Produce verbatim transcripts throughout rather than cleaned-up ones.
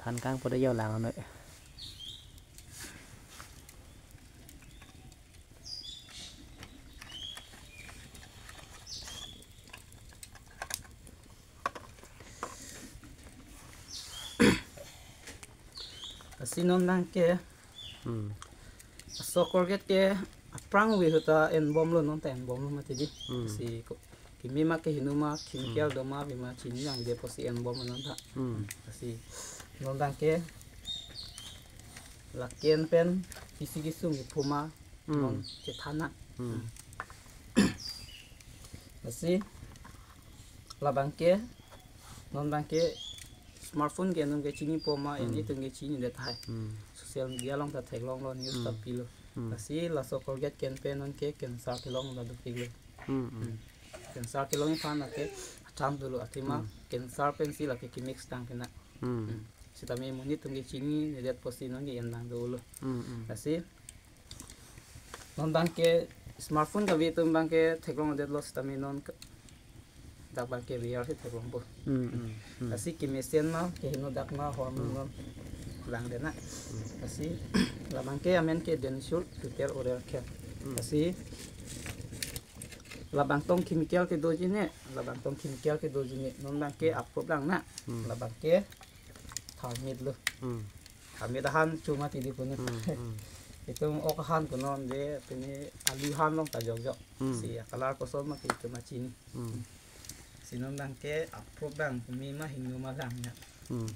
Than kang pada yo lang ano. Lasi non abang ke, hmm, laso Colgate ke aphrang ave ahut ta enbomlo, non ta enbomlo mati di. Hmm. Lasi ko kimi ma kehingno ma, chemical, hmm, do ma, ave ma chini nangji apotsi enbomlo non ta. Hmm. Lasi non abang ke laken pen pisi kesung iphu ma, hmm, non chethan nang. Hmm. Hmm. Lasi labang ke, non abang ke smartphone ke non ke chinipo ma, hmm, en itum ke chinidet tahai. Hmm. Social media along ta theklonglo, news ta, hmm, pilo. Hmm. Lasi laso Colgate ken pen non ke cancer kelong ta dopiklo. Hmm, hmm. Hmm. Cancer kelong iphan lake chance dolo, athema, hmm, cancer pensi lake kemix tang kena. Hmm. Hmm. Sitame monit atum ke chininedet apotsi non ke en nang dolo. Hmm, hmm. Lasi non abang ke smartphone kave atum abang ke theklongdetlo, sitame non ke dak abang ke rare si theklongpo. Hmm, hmm, hmm. Lasi kemesen ma, kehingno dak ma, hormone, hmm, non langdet nang. Hmm. Lasi labang ke amen ke Densure Total Oral Care. Hmm. Lasi labang tong chemical kedoji ne, labang tong chemical kedoji ne, non abang ke approve lang nang. Hmm. Labang ke tharmit lo. Hmm. Tharmit ahan chuma tidi puno. Hmm, hmm. Itum ok ahan kuno de, pini alu ahan along ta jokjok. Hmm. Si acolor koson ma ke itum ta chini. Hmm. Si non abang ke approve abang, kimi ma hingno ma lang nang. Hmm.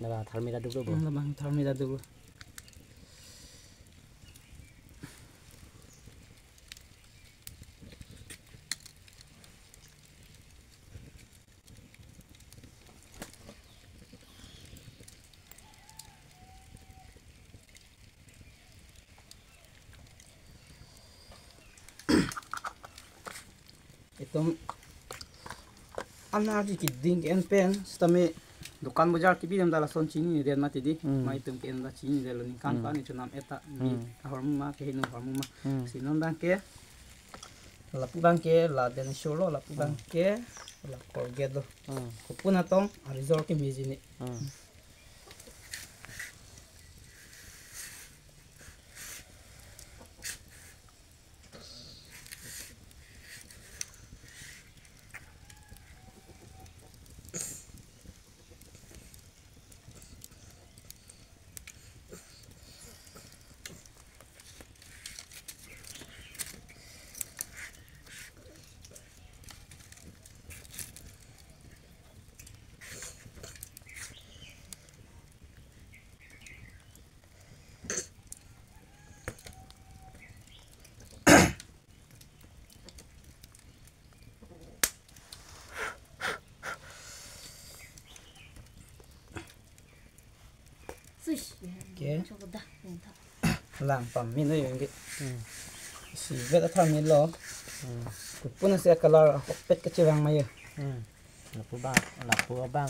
Labang tharmit aduk lo bo. Hmm, labang tharmit aduk lo. Itum anarji keding ke-en pen, sitame dukan bojar kebi dam ta lason chininedet mati di. Hmm. Ma itum ke-en ta chinidetlo, ningkan, hmm, pani chunam eta, mi, hmm, ahormu ma, kehingno ahormu ma. Hmm. Si non abang ke, lapu abang ke la Densure lo, lapu abang, hmm, ke la Colgate lo. Hmm. Kopun atong aresult kemeji ne. Hmm. Ke. Lang pamit noi abang ke. Hmm. Isivet ta tharmit lo. Hmm. Kopun asi acolor ahokpet kachevang ma yo. Hmm. Lapu abang, lapu abang.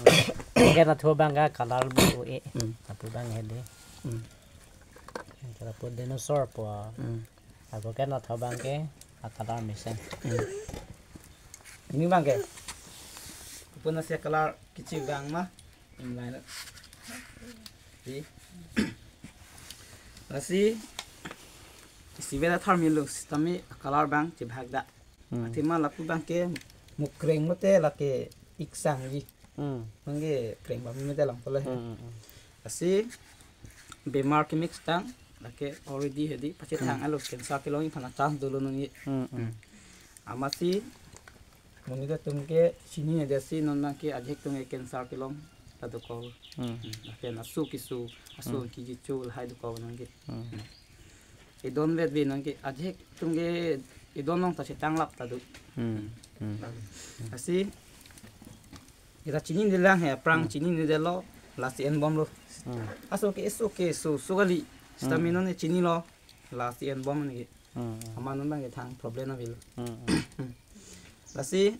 Ke lapu abang ke color bu e. Hmm. Lapu abang hedi. Hmm. Lapu Densure pu. Hmm. Ako ke lapu abang ke acolor mesen. Hmm. Ini abang ke. Kopun asi acolor kachevang ma. Hmm, lain. Di. Lasi isivet ta tharmit lo, sitame acolor abang chebhak da. Hmm. Athema lapu abang ke mukreng mate lake iksangji. Hmm. Mangge kreng bami mate lang pole. Hmm, hmm, hmm. Lasi bemar kemix tang, lake already hedi pachethang, hmm, alo cancer kelong iphan chance dolo nangji. Hmm, hmm. Hmm. Amatsi monit atum ke chininedet si non abang ke ajahak atum ke cancer kelong ta dokok. Hmm. Hmm. Lapen aso keso, aso Hmm. kiki cho lahai dokok nangke. Hmm. Hmm. Idon vet ve nangke ajek atum ke idon long ta chetang lap ta do. Hmm. Hmm. Lasi ira chinine lang he, aphrang Hmm. chinine detlo, lasi enbomlo. Hmm. Aso ke, aso keso, so kali. Sita Hmm. minon ne chinilo, lasi enbom nangke. Hmm. Amat non abang ke thang problem na bilo. Hmm. Hmm. Lasi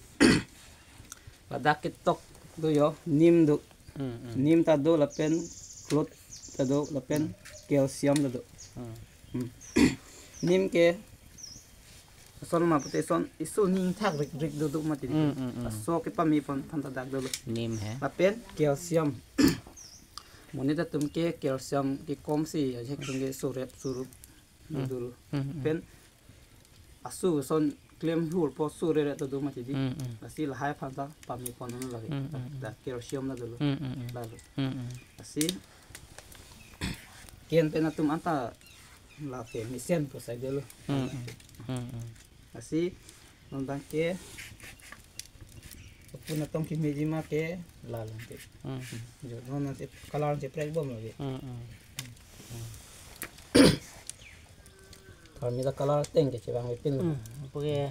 ladak ketok do yo, nim do. Hmm, hmm. Nim ta do lapen klot ta do lapen Hmm. calcium ta do. Hmm. Hmm. Nim ke ason ma pute son iso ning thak rik rik do do mati. Hmm, hmm, hmm. Aso kepame aphan aphan ta dak dolo. Nim he. Lapen calcium. Monit atum ke calcium kekom si ajek atum ke surep surup Hmm. dolo. Hmm, hmm. Pen aso son klem hur po sure re ta do mati di. Hmm, hmm. Lasi lahai aphan ta pame pon lagi. Hmm, hmm, hmm. Da calcium ta dolo. Hmm, hmm, hmm. Lalo. Hmm, hmm. Lasi ke-en pen atum anta la ke mesen pusai dolo. Hmm, hmm. Hmm, hmm. Lasi non abang ke pun atong kemeji ma ke lalo ke. Hmm. Jo non nang si color si prek bom lagi. Hmm, hmm. Tharmi ta color ateng ke chevang pin. Hmm, lapu ke,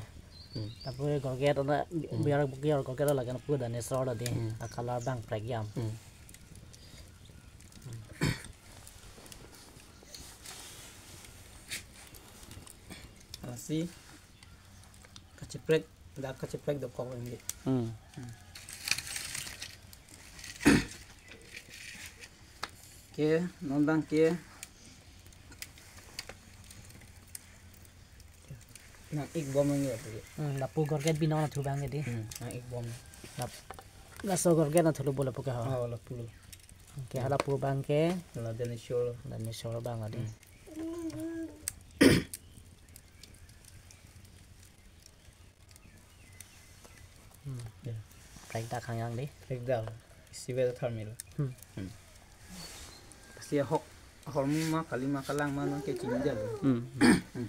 Hmm. lapu ke gorget ana, Hmm. biar gorget, gorget lake lapu dinosaur ta di. Hmm. A color abang prek jam. Hmm. Lasi kacheprek, dak kacheprek dokok lagi. Hmm. Hmm. Ke, non abang ke. Nang-ik bom nang ya, Bu. Hmm, lapu gorget binong na thu abang ke di. Hmm, nang-ik bom. Lap-, laso gorget na thulo bo lapu ke ho. Oh, lapu lo. Ke hala pu abang ke. La dinosaur. Dinosaur abang la di. Hmm. Hmm. Ya. Prek dak hangyang di. Prek dak. Isi vet tharmi lo. Hmm. Hmm. Lasi ahok ahormu ma kali ma kalang ma non ke chinine detlo. Hmm. Hmm.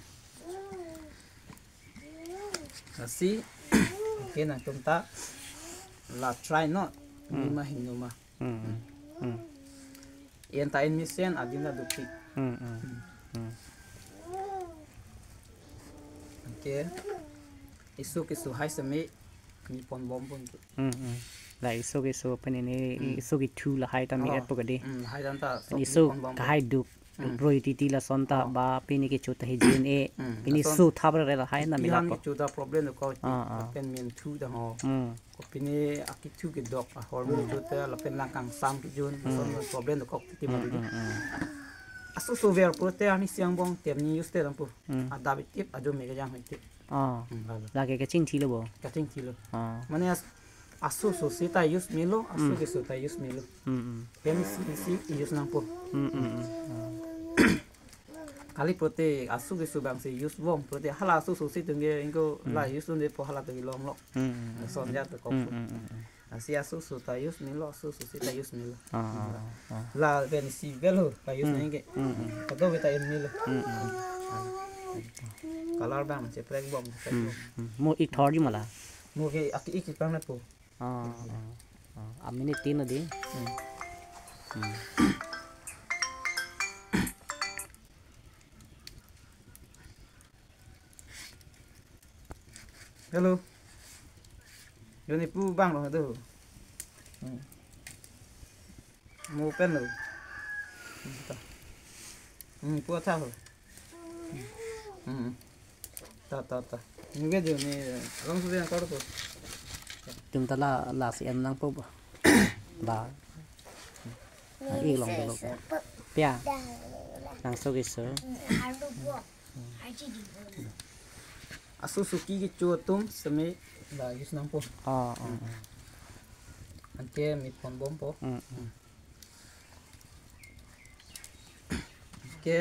Lasi ke nangtum ta la try non. Hmm. Ni ma hingno ma. Hmm. Hmm. En ta en mesen adim ta dopik. Hmm, hmm. Hmm. Anke iso keso hai seme mi pon bom pon tu. Hmm, hmm. La iso keso pen ini Hmm. iso kethu lahai ta mi Oh. et po ke di. Hmm, lahai dan ta sok Iso mi pon bom pon. Kahai duk. Hmm. Broi titi lason ta Oh. ba pini kecho ta hijin e. Hmm. Pini Lason so thap re lahai na mi Pihan lapo. Kecho ta problem dokok. Ah, ah. Pen min thu ta ho. Hmm. Kopine akethu kedok ahormu Hmm. kecho ta lapen lang kangsam kejun, Hmm. lason problem dokok titi Hmm, mati di. Hmm, hmm. Aso so ver pulote arnisi angbong tem ni use te lampu. Hmm. Adap itip ajo me kejang itip. Ah. Hmm, lalo. Lake kachingthi lo bo. Kachingthi lo. Ah. Mane as-, aso so si ta use melo, aso Hmm. keso ta use melo. Hmm, hmm. Hem si si use nangpo. Hmm, hmm, hmm. Ah. Kali pulote aso keso abang si use bom pulote hala aso so si atum ke ingko Hmm. la use dunde po hala atum ke longlo. Hmm, hmm, hmm. Lason ajat dokok. Hmm, hmm, hmm, hmm. Lasi aso so ta use melo, aso so si ta use melo. Ah, ah, ah. Lapen isi vel ho, la use Hmm. nangke. Hmm, hmm. Kado beta en melo. Hmm, hmm. Color abang cheprek bom, cheprek Hmm, bom. Hmm. Mo ik thor ji ma la. Mo ke aki ik pang na po. Ah, ah, ah. A minute tin na di. Hmm. Hmm. Hello. Joni pu abang lo do. Hmm. Mo pen lo. Hmm, ta. Hmm, pu atha ho. Hmm. Ta, ta, ta. Ni ke joni along sudah yang kau tu. Tum ta la, la si en nangpo ba. Ba. Nang-ik long dolo. Pia. Nang so keso. Aso so kecho atum seme la use nangpo. Ah, ah, Hmm. ah. Anke mi pon bompo. Hmm, hmm. Anke.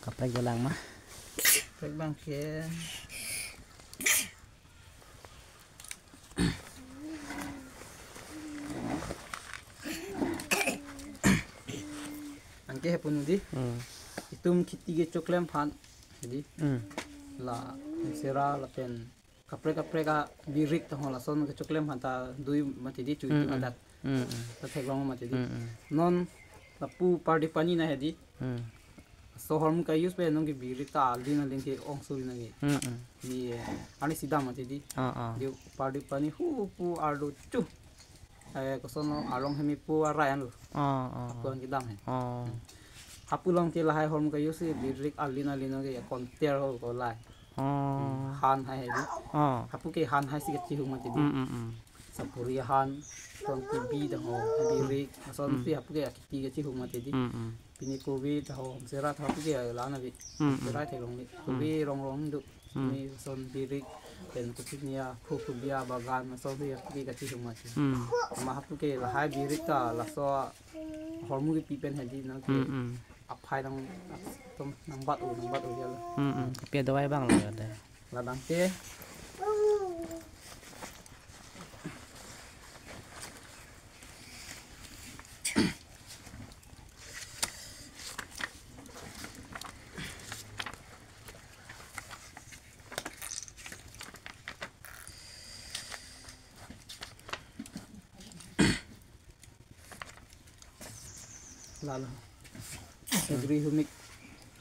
Kaprek dolang ma. Kaprek abang ke. Anke hepunu di. Hmm. Itum kheti kecho klem aphan. Jadi. Hmm. La sera lapen Kaprek kaprek abirik ta ho lason kechoklem aphan ta dui mati di, chui Mm, mm. Hadak. Mm, mm. Ta theklong mati di. Mm, mm. Non lapu Pardip Pani na hedi. Mm. Laso ahormu ke-use pen non ke birik ta alin alin ke ong suri nangji. Mm, mm. Di, eh, arnisi dam mati di. Ah, ah. Di Pardip Pani hupu arlo chu. Eh, koson no, arong hemi pu arai anlo. Ah, ah, ah. Hapu an kedam he. Ah. Hapu along ke lahai ahormu ke-use birik alin alin ke ya konter ho ko lai. Ah. Han hai hedi. Ah. Hapu ke han hai si kachihum mati di. Mm, mm, mm. Sapuri han, tong kubi ta ho, birik, ason Mm. si hapu ke akheti kachihum mati di. Mm, mm. Pini kobi ta ho, sera ta hapu ke la nangji. Mm, mm. Sera theklong di. Mm. Kobi rong rong do. Mm. Ni son birik, pen kuchinia, phu kubia bagan, ason si hapu ke kachihum mati. Mm. Amat hapu ke lahai birik ta laso ahormu kepi pen hedi non ke. Mm, mm. Aphai nang, tom nangbat-o, nangbat-o jalo. Mm, mm. Kepi adawai abang lo ya de. Labang ke. Lalo. Agri humic.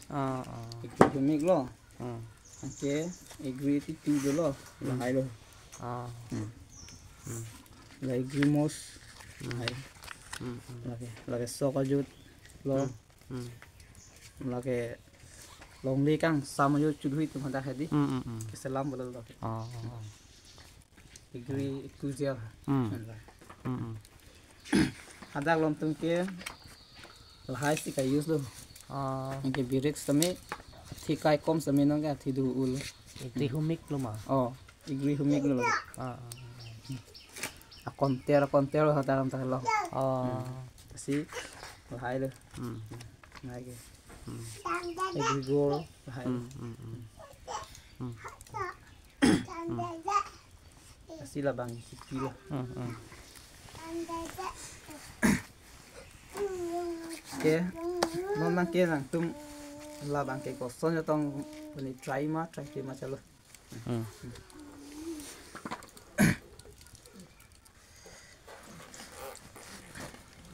Ah, ah. Agri humic lo. Ah. Anke agri ti tu dolo. Hmm. Lahai lo. Ah. Hmm. Hmm. La agri moss. Hmm. Lahai. Hmm, hmm. Lake, lake sok ajut lo. Hmm. Hmm. Lake longle kangsam ajut chudhui atum hadak hedi. Hmm, hmm, hmm. Keselam bolo lo. Ah, ah, ah. Agri Eco Gel. Hmm. Hmm, hmm. Hadak alom atum ke lahai si ke-use lo. Ah. Anke birik sitame, thikai kom sitame non ke athi do-o lo. Agri humic lo ma? Oh, agri humic lo. Ah, ah. Akonter, akonter lo hadak alam ta lo. Ah. Hmm. Si lahai lo. Hmm. Lahai ke. Hmm. Agri Gold lahai lo. Hmm, hmm, hmm. Hmm. Hmm. Lasi labang kipi lo. Hmm, hmm. Oke. Non nangke nangtum labang ke koson jatong puni try ma, try ke ma chalo. Hmm.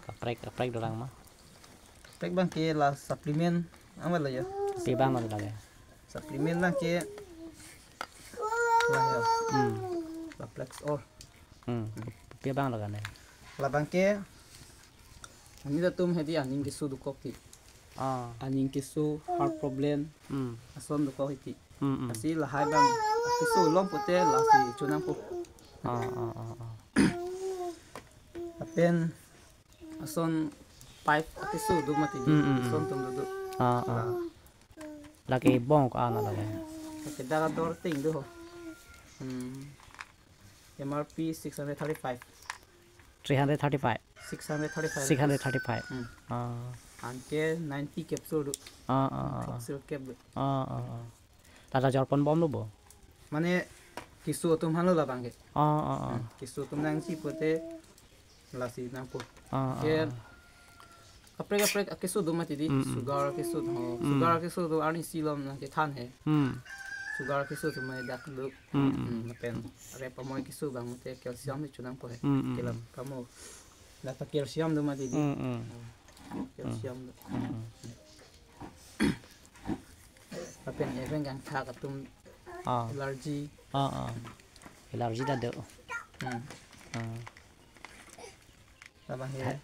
Kaprek, kaprek dorang ma. Kaprek abang ke la supplement abang lo ya. Pi abang lo lake? Supplement abang ke la ya. Hmm. La Flex All. Hmm. Pi abang lo kan ya? Labang ke, aning atum hedi aning keso dokok ti. Ah. Aning keso, heart problem. Hmm. Ason dokok hedi. Mm, mm. Lasi lahai abang keso longpo te lasi chonangpo. Ah, ah, ah, ah. Lapen ason pipe akeso do mati di, mm, mm, mm, ason atum dodo. Ah, ah. La. Lake bong ko-an lake? Lake dak ador ting do ho. Hmm. M R P six hundred thirty-five. Three hundred thirty-five. Six hundred thirty-five. Six hundred thirty-five. Hmm. Ah. Anke ninety capsule do. Ah, ah, ah, ah. Capsule cap do. Ah, ah, ah. Lata jor ponbomlo bo? Mane keso atum aphan lo labang ke. Ah, ah, ah. Hmm. Keso atum nangji pote lasi nangpo. Ah, ah, ke ah. Kaprek kaprek akeso do mati di, mm, mm, sugar keso ho. Mm. Sugar keso do arnisi alom nangkethan he. Mm. Sugar keso atum mai dak do. Mm, mm. Mm, lapen rep amoi keso abang te calcium ni chonangpo he. Mm, mm, kelam, mm, kamo. Lata calcium do mati di. Mm, mm. Calcium do. Mm, mm. Lapen event kangthak atum, ah, allergy. Ah, ah. Allergy ta do. Hmm. Ah. Labang ke. Hai.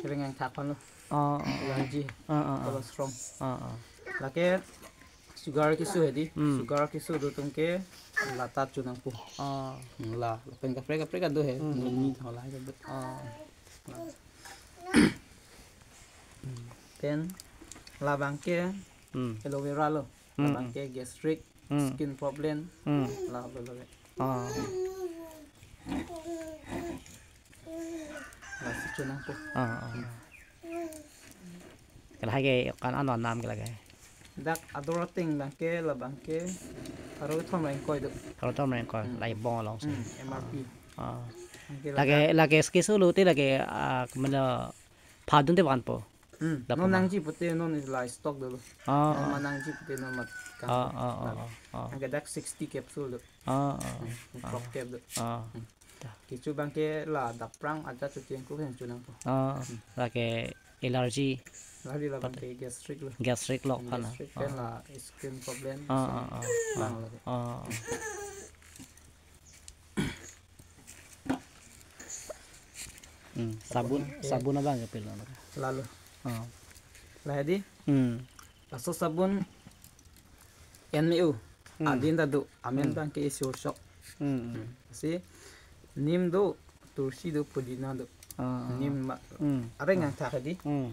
Kering kangthak aphan lo. Ah, ah, ah. Allergy. Ah, ah, ah. Colostrum. Ah, ah. Lake sugar keso hedi. Hmm. Sugar keso do atum ke lata chonangpo. Ah. Hmm, la, lapen kaprek kaprek do he. Hmm. Mini tho la he do. Ah. Pen labang ke, hmm, aloe vera lo. Hmm. Labang ke gastric, hmm, skin problem. Hmm. La lo lo. Ah. Lasi chonangpo. Ah, ah. Hmm. Ke lahai ke ko-an anam ke lake? Dak ador ateng abang ke, labang ke pharo kethom ra ingkoi do. Pharo kethom ra ingkoi, hmm, lahai bong alongsi. Hmm, M R P. Ah. Anke lake, lake keso lo te lake, ah, mane phadun te vanpo? Hmm. Dapat non ma? Nangji pute non is la stock dolo. Ah, non ah. Ma nangji pute non mat kang. Ah, ah, ah, la. Ah, ah. Anke dak sixty capsule do. Ah, ah. Hmm. Ah. Crop cap do. Ah. Hmm. Kecho abangke la daprang aja chuti angku hen chunangpo. Ah, hmm. Lake allergy. Lali la abangke gastric lo. Gastric lok aphan. Gastric pen la skin problem. Ah, ah, ah. Lang lake. Ah. Hmm, sabun, sabun abang ke pil lo. Lalo. Ah. La hedi. Hmm. Laso sabun en me-u. Hmm. Adin ta do, amen, hmm, abangke Sorsop. Hmm, hmm. Hmm. Si nim do, tulsi do, pudina do. Ah, ah. Nim ma, hmm, areng angthak hedi. Hmm.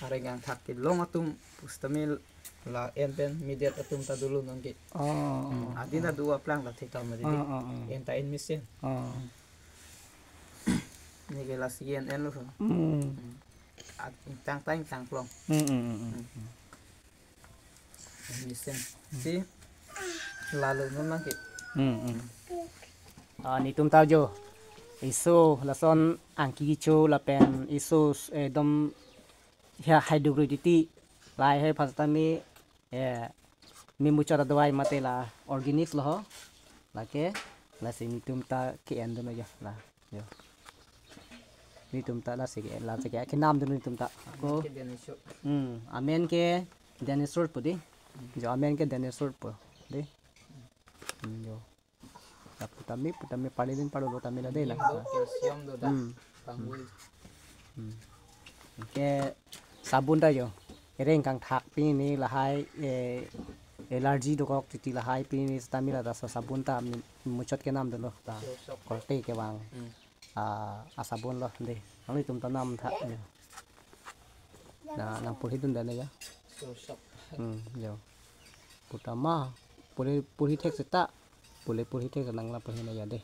Areng angthak kelong atum pusitame la en pen medet atum ta dolo nonke. Ah, ah, hmm, ah, adin ta, ah, do aplang ta thekta ma hedi. Ah, ah, ah. En ta en mesen. Ah. Neke lasi en enlo. Hmm. Hmm. At ingtang ta ingtang klong. Hmm, hmm, hmm, hmm. Hmm. Mesen. Si lalo memang ke. Hmm, hmm. Ah, netum ta jo. Iso lason angki cho lapen iso, eh, dom ya hydrochloricity. Lahai aphan setame, eh, me muchot adawai mate la organics lo ho. Lake, lasi netum ta ke-en dun aja la. Jo. Netum ta lasi ke, lasi ke, kenam dun netum ta. Ako. Amen ke Dinosaur. Hmm, amen ke Dinosaur pu dei. Jo, amen ke Dinosaur pu dei. Hmm, jo. La putame, putame parlin parlo tame la dei la. Nim do, calcium do dak. Hmm. Pangbui. Hmm. Ke sabun ta jo. Ereng kangthak pini lahai, eh, allergy dokok titi lahai pini setame la ta so sabun ta mi-, muchot kenam dolo ta. Sorsop. Korte kevang. Hmm. Ah, asabun lo dei. Nanglitum ta namtha. Na, nang purhi dun dana ya. Sorsop. Hmm, jo. Putama, purhi, purhi thek seta. Pule purhi thek nang la purhi na ya dei.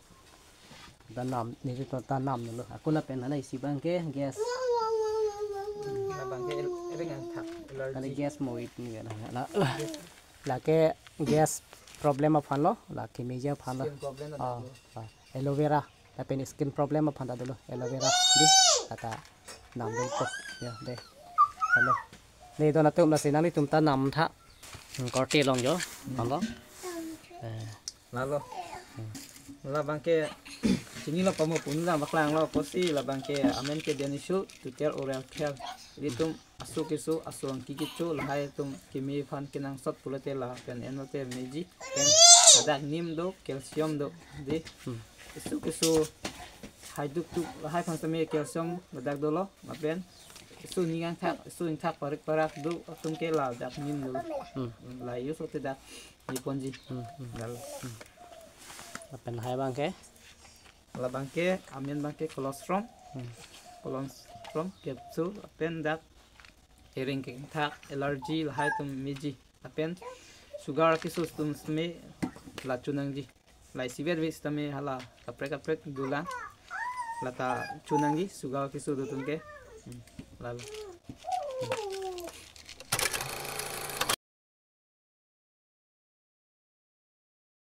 Ta nam, netum ta nam lo. Ako lapen hala isi abangke gas. Hmm, labangke el-, ereng angthak, allergy. Kali gas mo it ni kan. La, la. Lake gas problem aphan lo, la kemeji aphan lo. Skin problem. Ah, lo. Ah. Aloe vera, lapen skin problem aphan ta dolo, aloe vera. Dei, la ta nam dolo. Ya, dei. Halo. Dei, don atum lasi nanglitum ta namtha. Hmm, korte along jo. Halo. Eh. Lalo. Hmm. Labangke chinilo pamo pun la baklang lo pusi labangke amen ke Dinosaur Total Oral Care. Ilitum aso keso, aso angki kecho, lahai atum keme aphan kenangsot pulote lapen en lote meji, pen ladak nim do, calcium do, dei. Hmm. Aso keso haiduk tuk lahai aphan setame calcium ladak dolo, lapen aso ning angthak, aso ingthak parik parak do atum ke ladak nim dolo. Hmm. La use lote dak niponji. Hmm, hmm. Lalo. Hmm. Lapen lahai abangke? Labangke, amen abangke colostrum. Hmm. Colostrum capsule, lapen dak ereng kangthak, allergy, lahai atum meji. Lapen sugar keso atum setame la chonangji. La isivet vet setame hala kaprek kaprek dolang. La ta chonangji sugar keso do atum ke. Hmm, lalo. Hmm.